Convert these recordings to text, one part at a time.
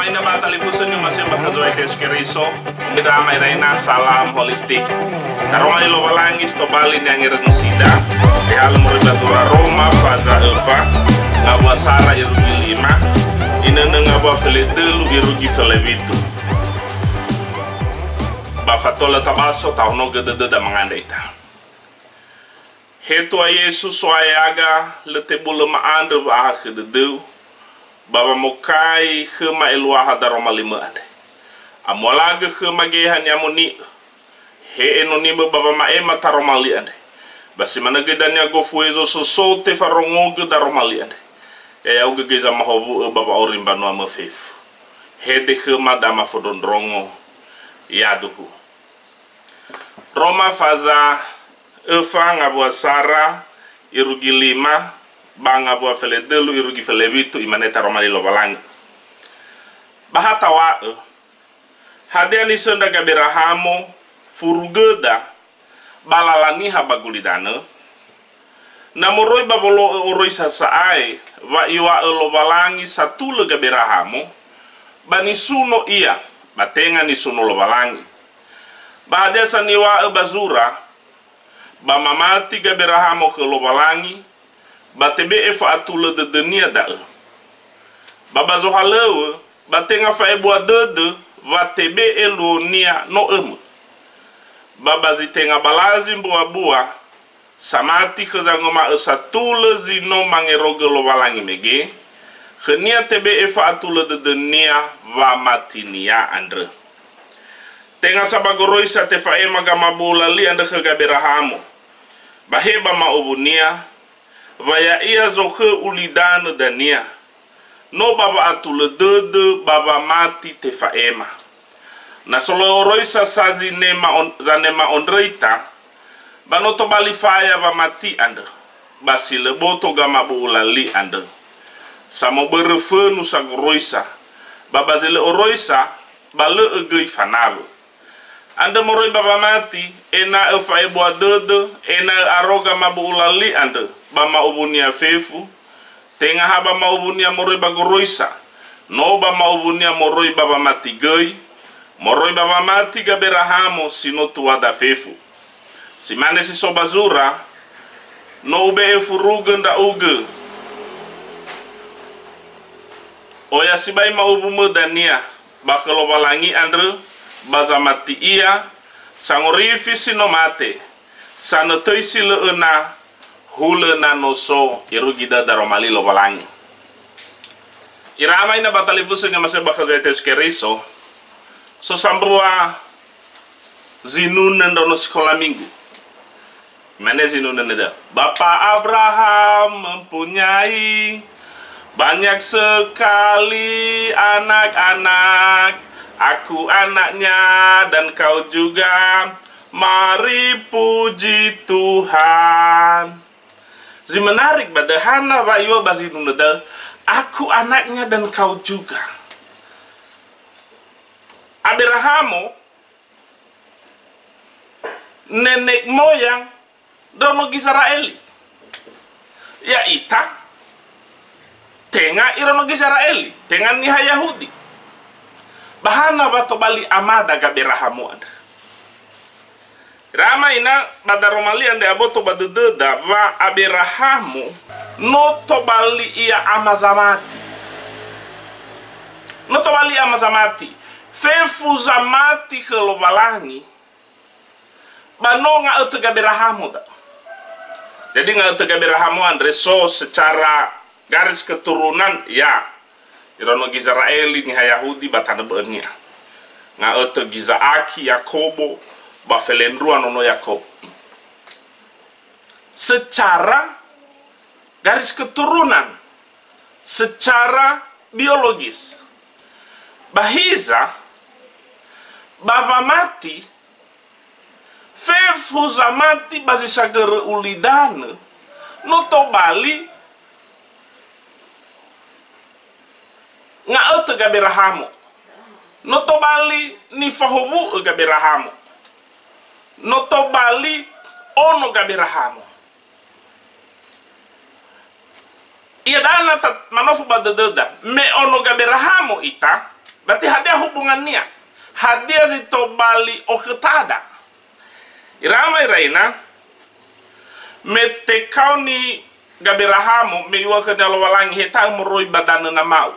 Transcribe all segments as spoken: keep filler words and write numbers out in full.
Ina ba talifusö ni'omasi'ö ba khö Zo'aya Yesu Keriso, ira ama ira ina, salam holistik. Taroma li Lowalangi si tobali ni'angerögösida, tehalö moroi ba zura Roma faza öfa, ngawua sara irugi lima, inönö ngawua feledölu irugi felewitu. Ba fatolö tabaso tahonogö dödöda mangandrö ita. He Tua Yesu So'aya aga, lö tebulö ma'andrö wa'ahakhö dödöu, ba wamokai khöma eluaha daroma limö andre. Amualagö khöma geheha ni'amoni'ö, he enonimö ba wama'ema taroma li andre. Ba si manö göi dania gofu hezo sosote farongogö daroma li andre. Ya'ugö göi zamahowu'ö ba wa'auri mbanuamö fefu. Hede khöma da mafondrondrongo, yaduhu. Roma faza öfa ngawua sara irugi lima, ba ngawua feledölu irugi felewitu, imane taroma li Lowalangi. Ba ha tawa'ö, hadia nisöndra Gaberahamo furugöda ba lala niha ba gulidanö? Na moroi ba wolo'ö oroisa sa'ae wa iŵa'ö Lowalangi satulö Gaberahamo, ba nisuno ia, ba tenga nisuno Lowalangi. Ba hadia sa niŵa'ö ba zura, ba mamati Gaberahamo khö Lowalangi, ba tebe'e fa'atulö dödönia da'ö. Ba ba zohalöŵö, ba tenga fa'ebua dödö wa tebe'e luonia no ömö. Ba ba zi tenga balazi mbuabua, samati khö zanguma'ö satulö zi no mangerogö Lowalangi mege, khönia tebe'e fa'atulö dödönia wamatinia andrö. Tenga sa ba goroisa tefa'ema gamabu'ula li andrö khö Gaberahamo, ba he ba ma'owunia, wa ya'ia zokhö ulidanö dania, no ba wa'atulö dödö ba wamati tefa'ema. Na so lö oroisa sa zinema on-, zanema ondröita, ba no tobali faya wamati andrö, ba si lö boto gamabu'ula li andrö. Samobörö fönu sa goroisa, ba ba zi lö oroisa, ba lö'ö göi fanawö. Andrö moroi ba wamati, ena'ö fa'ebua dödö, ena'ö aro gamabu'ula li andrö, ba ma'owunia fefu, tenga ha ba ma'owunia moroi ba goroisa, no ba ma'owunia moroi ba wamati göi, moroi ba wamati Gaberahamo si no tuada fefu. Si mane si so ba zura, no ube'e furugö ndra'ugö. Oya sibai ma'owumö dania, ba khö Lowalangi andrö, ba zamati ia, sangorifi si no mate, sanötöi si lö öna, hulö na no so, irugi dödö daroma li Lowalangi. Ira ama ina ba talifusö ni'omasi'ö ba khö Zo'aya Yesu Keriso, so sambua zinunö ndraono sekolah minggu. Mane zinunö neda, "Bapa Abraham mempunyai banyak sekali anak-anak. Aku anaknya dan kau juga. Mari puji Tuhan." Zi menarik ba döhana wa iŵa'ö ba zinunö da'ö, "Aku anaknya dan kau juga." Aberahamo nenek moyang ndraono Gizera'eli. Ya'ita, tenga iraono Gizera'eli, tenga niha Yahudi. Ba hana wa tobali amada Gaberahamo andrö? Ira ama ina, ba daroma li andre aboto ba dödöda wa Aberahamo no tobali ia ama zamati. No tobali ama zamati. Fefu zamati khö Lowalangi, ba no nga'ötö Gaberahamo da'ö. Jadi nga'ötö Gaberahamo andre so secara garis keturunan, ya, iraono Gizera'eli niha Yahudi ba tanö bö'önia. Nga'ötö Giza'aki, Yakobo, ba felendrua nono Yakobo. Secara garis keturunan, secara biologis. Ba hiza, ba wamati, fefu zamati ba zi sagörö ulidanö, no tobali nga'ötö Gaberahamo. No tobali nifahowu'ö Gaberahamo. No tobali ono Gaberahamo. Ia dana ta-, manofu ba dödöda, me ono Gaberahamo ita, Berarti hadia hubungannia? Hadia zi tobali okhötada? Ira ama ira ina, me tekaoni Gaberahamo, me iŵa'ö khönia Lowalangi, "He ta'ö moroi ba danö nama'u."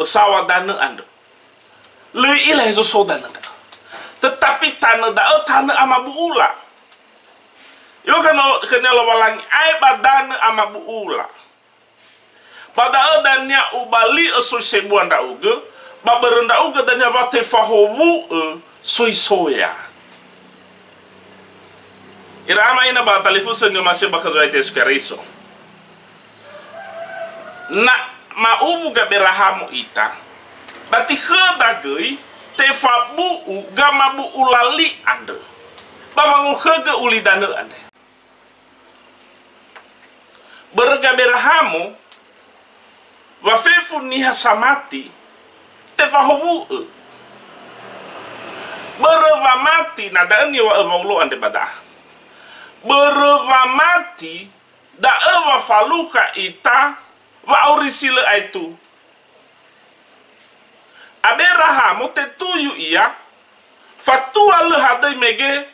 Ösaŵa danö andrö. Lö i'ila hezo so danö da'ö. Tetapi tanö da'ö tanö amabu'ula. Iŵa'ö khönia Lowalangi, "Ae ba danö amabu'ula. Ba da'ö dania ubali'ö soi sebua ndra'ugö, ba börö ndra'ugö dania wa tefahowu'ö soi soya." Ira ama ina ba talifusö ni'omasi'ö ba khö Zo'aya Yesu Keriso. Na ma'uwu Gaberahamo ita, ba tikhöda göi tefabu'u gamabu'ula li andrö, ba wangokhögö ulidanö andre. Börö Gaberahamo, wa fefu niha samati, tefahowu'ö. Börö wamati, na da'ö niŵa'ö Waulo andre ba da'a. Börö wamati, da'ö wa falukha ita wa'auri si lö aetu. Aberahamo tetuyu ia, fatua lö hadöi mege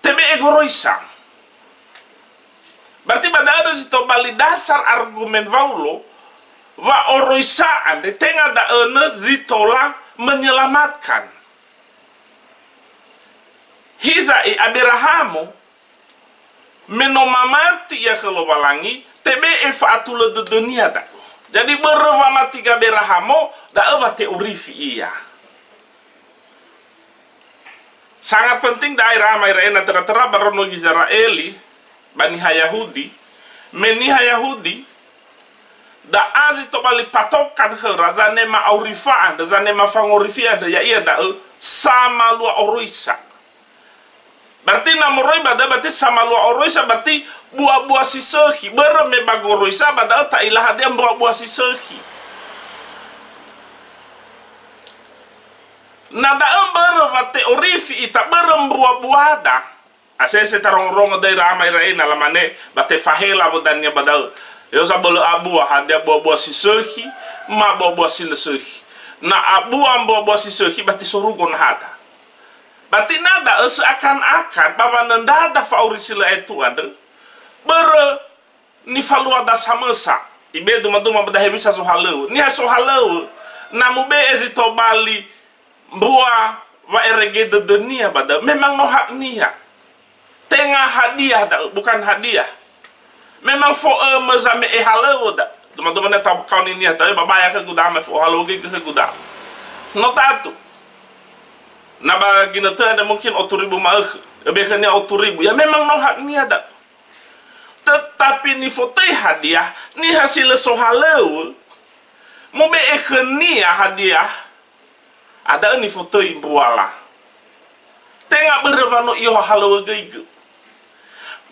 tebe'e goroisa. Berarti ba da'ö zi tobali dasar argumen Waulo, wa oroisa andre tenga da'ö nö zi tola menyelamatkan. Hiza'i Aberahamo, me no mamati ia khö Lowalangi, tebe'e fa'atulö dödönia da'ö. Jadi börö wamati Gaberahamo, da'ö wa te'orifi ia. Sangat penting da'a ira ama ira ina, töra-töra ba ndraono Gizera'eli, ba niha Yahudi, me niha Yahudi, da'a zi tobali patokan khöra, zanema aurifa andrö, zanema fangorifi andrö, ya'ia da'ö samalua oroisa. Berarti na moroi ba da'ö, berarti samalua oroisa, berarti bua-bua si sökhi. Börö me ba goroisa, ba da'ö ta'ila hadia mbua-bua si sökhi. Na da'ö mbörö wa te'orifi ita börö mbua-buada, asese tarongo-rongo da'ö ira ama ira ina, lamane, ba tefahela wö dania ba da'ö. Eo zabölö abua, hadia bua-bua si sökhi, ma bua-bua si lö sökhi. Na abua mbua-bua si sökhi, ba tesorugo nahada. Berarti na da'ö seakan-akan ba wanöndrada fa'auri si lö aetu andrö, börö nifaluada samösa. Ibe'e duma-duma ba da'e hewisa zohalöŵö. Niha sohalöŵö, na mube'e zi tobali mbua wa'erege dödönia ba da'ö, memang no haknia. Tenga hadiah da'ö, bukan hadiah. Memang fo'ömö zame'e halöŵö da. Duma-duma niha takaoni niha da'ö, babaya khögu da'ö, fo'ohalöŵö göi khögu da'ö. No tatu. Na ba ginötö andre mungkin otu ribu ma'ökhö. Öbe khönia otu ribu. Ya memang no haknia da'ö. Tetapi nifotöi hadiah, niha si lö sohalöŵö, mube'e khönia hadiah, Ba da'ö nifotöi mbuala. Tenga börö wa no i'ohalöŵögöigö.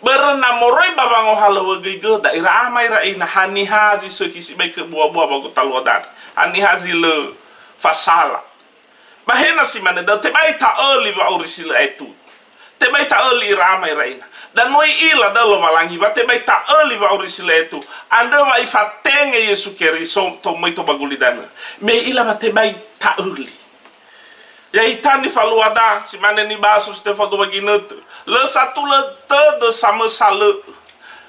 Börö na moroi ba wangohalöŵögöigö, da'ö ira ama ira ina, haniha zi sökhi sibai khö buabua ba gotalua da'ö. Haniha zi lö fasala. Ba he na si mane da'ö, tebai ta'öli wa'auri si lö aetu. Tebai ta'öli ira ama ira ina. Da no i'ila da'ö Lowalangi wa tebai ta'öli wa'auri si lö aetu. Andrö wa ifatenge Yesu Keriso tou möi tou ba gulidanö. Me i'ila wa tebai ta'öli. Ya'ita nifaluada, si mane nibaso Stefano ba ginötö. Lö satulö tödö samösa lö'ö.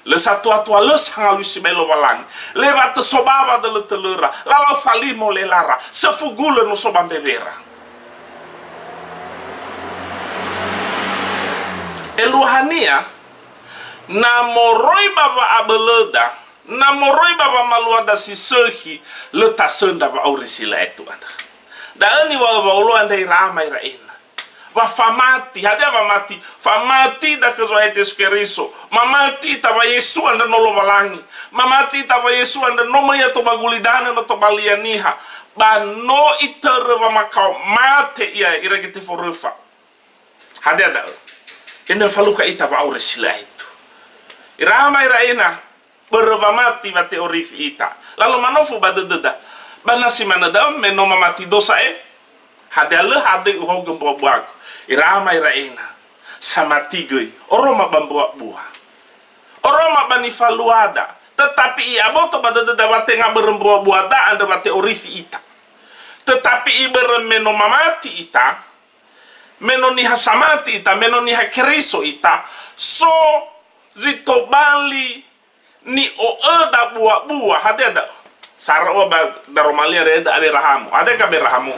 Lö satua-tua lö sangalui sibai Lowalangi. Lewatö sobawa dölö-tölöra. Lalau falimo lelara. Söfu gulö no so ba mbewera. Eluahania, na moroi ba wa'abölöda, na moroi ba wamaluada si sökhi, lö tasöndra wa'auri si lö aetu andrö. Da'ö niŵa'ö Waulo andre ira ama ira ina. Wa famati, hadia wamati? Famati ita khö Zo'aya Yesu Keriso. Mamati ita wa Yesu andrö no Lowalangi. Mamati ita wa Yesu andrö no möi ia tou ba gulidanö, no tobalia niha. Ba no itörö wamakao mate ia irege teforöfa. Hadia da'ö? Ena'ö falukha ita wa'auri si lö aetu. Ira ama ira ina, börö wamati wa te'orifi ita. Lalu manofu ba dödöda. Ba na si manö da'ö, me no mamati dosa e, hadia lö hadöi uhaogö mbuabuagu. Ira ama ira ina, samati göi, oroma ba mbuabua. Oroma ba nifaluada. Tetapi i'aboto ba dödöda wa tenga börö mbua-buada andrö wa te'orifi ita. Tetapi ibörö me no mamati ita, me no niha samati ita, me no niha Keriso ita, so zi tobali ni'o'öda bua-bua, hadia da'ö? Sara ua ba daroma li andrö, ya'ia Gaberahamo. Hadia Gaberahamo?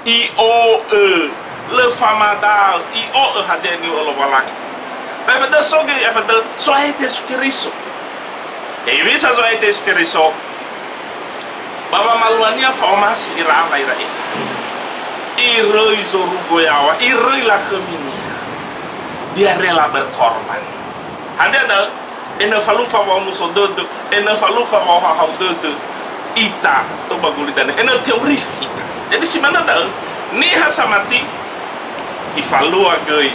I'o'ö, lö famadaö, i'o'ö hadia ni'o'ö Lowalangi. Ba efödö so göi, efödö so ae Yesu Keriso. Hewisa so ae Yesu Keriso, ba wamaluania fa'omasi ira ama ira ina. Iröi zorugo yaŵa, iröi lakhöminia. Dia rela berkorban. Hadia da'ö? Enö falukha wa'omuso dödö, enö falukha wa'ohahau dödö ita tou ba gulidanö, enö te'orifi ita. Jadi, si manö da'ö, niha samati, ifalua göi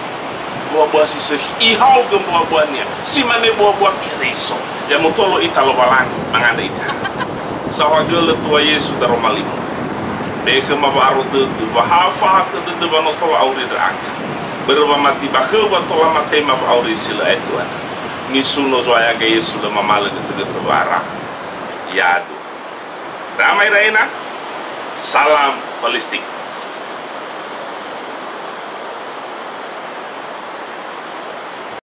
bua-bua si sökhi, ihaogö bua-buania, si mane bua-bua Keriso. Ya mutolo ita Lowalangi, mangandrö ita. Saohagölö tua Yesu daroma li-Mu. Be'e khöma wa'aro dödö, wa ha fahakhö dödö wa no tola auri ndra'aga. Börö wamati ba khöu wa tola matema wa'auri si lö aetu andrö. Nisuno Zo'aya ga Yesu lö mamalö götö-götö wara. Yadu. Rama ira ina. Salam Palestina.